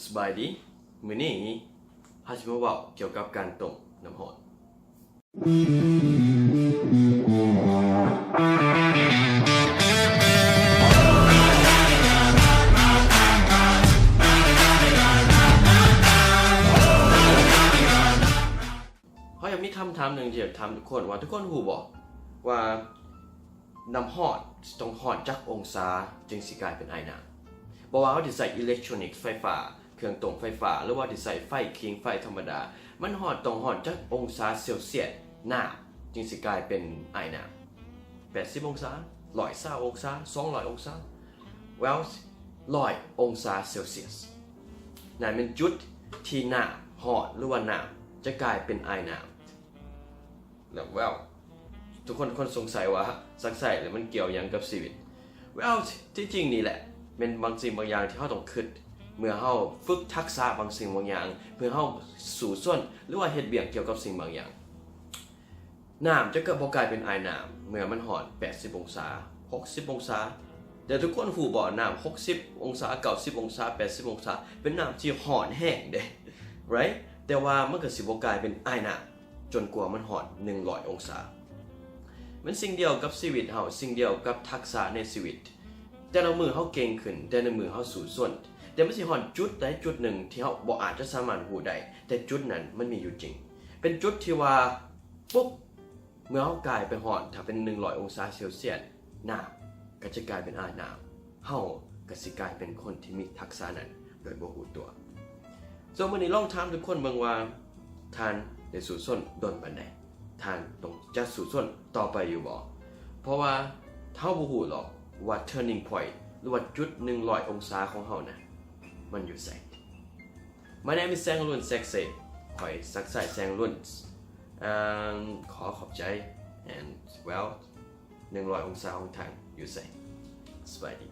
ສະບາຍດີ ມື້ນີ້ເຮົາຊິມາເວົ້າກ່ຽວກັບການຕົ້ມນ້ຳຮ້ອນ. ເຮົາຢາກມີຄຳຖາມໜຶ່ງທີ່ຢາກຖາມທຸກຄົນວ່າ ທຸກຄົນຮູ້ບໍ່ວ່າ ນ້ຳຮ້ອນຕ້ອງຮ້ອນຈັກອົງສາຈຶ່ງຊິກາຍເປັນອາຍນ້ຳ? ບໍ່ວ່າເຮົາຊິໃຊ້ອີເລັກໂທຣນິກ ໄຟຟ້າ ເຄື່ອງຕົ້ມໄຟຟ້າ ຫຼືວ່າຊິໃຊ້ໄຟຂີງໄຟທຳມະດາ ມັນຮ້ອນ ຕ້ອງຮ້ອນຈັກອົງສາເຊວຊຽສ ນ້ຳຈຶ່ງຊິກາຍເປັນອາຍນ້ຳ? ແປດສິບອົງສາ? ຮ້ອຍຊາວອົງສາ? ສອງຮ້ອຍອົງສາ? ແວວ ຮ້ອຍອົງສາເຊວຊຽສ ນັ້ນແມ່ນຈຸດທີ່ນ້ຳຮ້ອນ ຫຼືວ່ານ້ຳຈະກາຍເປັນອາຍນ້ຳ. ແລ້ວ ແວວ ທຸກຄົນ ຄົນສົງໄສວ່າ ຊັກໄຊແລ້ວມັນກ່ຽວຫຍັງກັບຊີວິດ? ແວວ ທີ່ຈິງນີ້ແຫຼະ ແມ່ນບາງສິ່ງບາງຢ່າງທີ່ເຮົາຕ້ອງຄິດ ເມື່ອເຮົາຝຶກທັກສະບາງສິ່ງບາງຢ່າງ ເພື່ອເຮົາສູ້ຊົນ ຫຼືວ່າເຮັດວຽກກ່ຽວກັບສິ່ງບາງຢ່າງ. ນ້ຳຈະກະບໍ່ກາຍເປັນອາຍນ້ຳ ເມື່ອມັນຮ້ອນແປດສິບອົງສາ ຫົກສິບອົງສາ. ແຕ່ທຸກຄົນຮູ້ບໍ່ ນ້ຳຫົກສິບອົງສາ ເກົ້າສິບອົງສາ ແປດສິບອົງສາ ເປັນນ້ຳທີ່ຮ້ອນແຮງເດ້ right? ແຕ່ວ່າມັນກະຊິບໍ່ກາຍເປັນອາຍນ້ຳ ຈົນກວ່າມັນຮອດໜຶ່ງຮ້ອຍອົງສາ. ມັນສິ່ງດຽວກັບຊີວິດເຮົາ, ສິ່ງດຽວກັບທັກສະໃນຊີວິດ. ແຕ່ລະມື້ເຮົາເກັ່ງຂຶ້ນ, ແຕ່ລະມື້ເຮົາສູ້ຊົນ, ແຕ່ມັນຊິຮອດຈຸດໃດຈຸດໜຶ່ງທີ່ເຮົາບໍ່ອາດຈະສາມາດຮູ້ໄດ້, ແຕ່ຈຸດນັ້ນມັນມີຢູ່ຈິງ. ເປັນຈຸດທີ່ວ່າ ປຸບ! ເມື່ອເຮົາກາຍໄປຮອດ, ຖ້າເປັນໜຶ່ງຮ້ອຍອົງສາເຊວຊຽສ, ນ້ຳກໍຈະກາຍເປັນອາຍນ້ຳ. ເຮົາກໍຊິກາຍເປັນຄົນທີ່ມີທັກສະນັ້ນໂດຍບໍ່ຮູ້ຕົວ. So ມື້ນີ້ລອງຖາມທຸກຄົນເບິ່ງວ່າ ທ່ານໄດ້ສູ້ຊົນດົນປານໃດ? ທ່ານຕ້ອງຈະສູ້ຊົນຕໍ່ໄປຢູ່ບໍ່? ເພາະວ່າເຮົາບໍ່ຮູ້ຫຼອກວ່າ turning point ຫຼືວ່າຈຸດໜຶ່ງຮ້ອຍອົງສາຂອງເຮົານະ ມັນຢູ່ໃສ. My name is ແສງລຸນ Sexy. ຂ້ອຍ Saksai ແສງລຸນ. ເອີ່ມ ຂໍຂອບໃຈ and well ໜຶ່ງຮ້ອຍອົງສາຂອງທ່ານຢູ່ໃສ? ສະບາຍດີ.